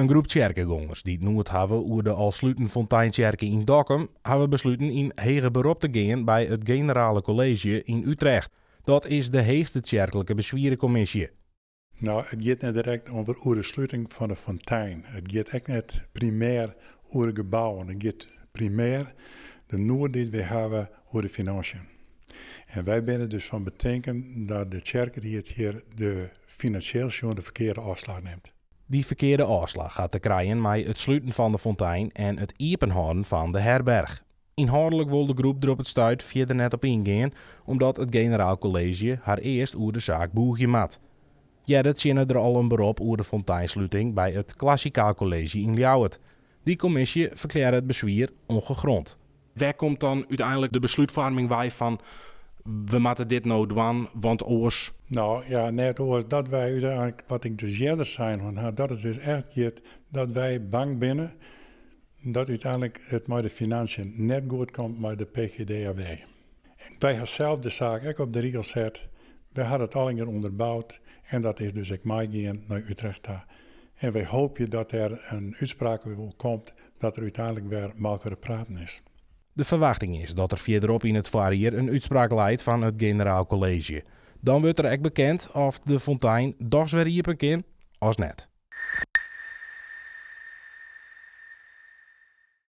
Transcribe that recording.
In groep tsjerkegongers dy't noed hawwe oer de al sluten Fonteintsjerke yn Dokkum, hawwe besluten yn heger berop te gean by it Generale Kolleezje yn Utrecht. Dat is de heechste tsjerklike beswierekommisje. No, it giet net direkt oer de sluting fan de fontein. It giet ek net primêr oer de gebouwen. It giet primêr de noed dy't wy hawwe oer de finânsjen. En wy binne dus fan betinken dat de tsjerkeried hjir de finansjeel sjoen de ferkearde ôfslach nimt. Dy ferkearde ôfslach hat te krijen mei it sluten fan de fontein en it iepenhâlden fan de herberch. Ynhâldlik wol de groep der op it stuit fierder net op yngean, omdat it Generaal Kolleezje har earst oer de saak bûgje moat. Earder tsjinne der al in berop oer de fonteinsluting by it Klassikaal Kolleezje yn Ljouwert. Dy kommisje ferklearre it beswier ongegrond. Wêr komt dan úteinlik de beslútfoarming wei fan we moatte dit no dwaan, want oars? No ja, net oars dat wy úteinlik, wat ik dus earder sein ha, dat it dus echt giet dat wy bang binne dat úteinlik it mei de finânsjen net goed komt mei de PGDAW. Wy ha sels de saak ek op de rigel set. Wy ha it allegear ûnderboud en dat is dus ek meigien nei Utrecht ta. En wy hoopje dat der in útspraak komt dat der úteinlik wer mei praten is. De ferwachting is dat der fierderop yn it foarjier in útspraak leit fan it Generaal Kolleezje. Dan wurdt der ek bekend oft de fontein dochs wer iepen kin of net.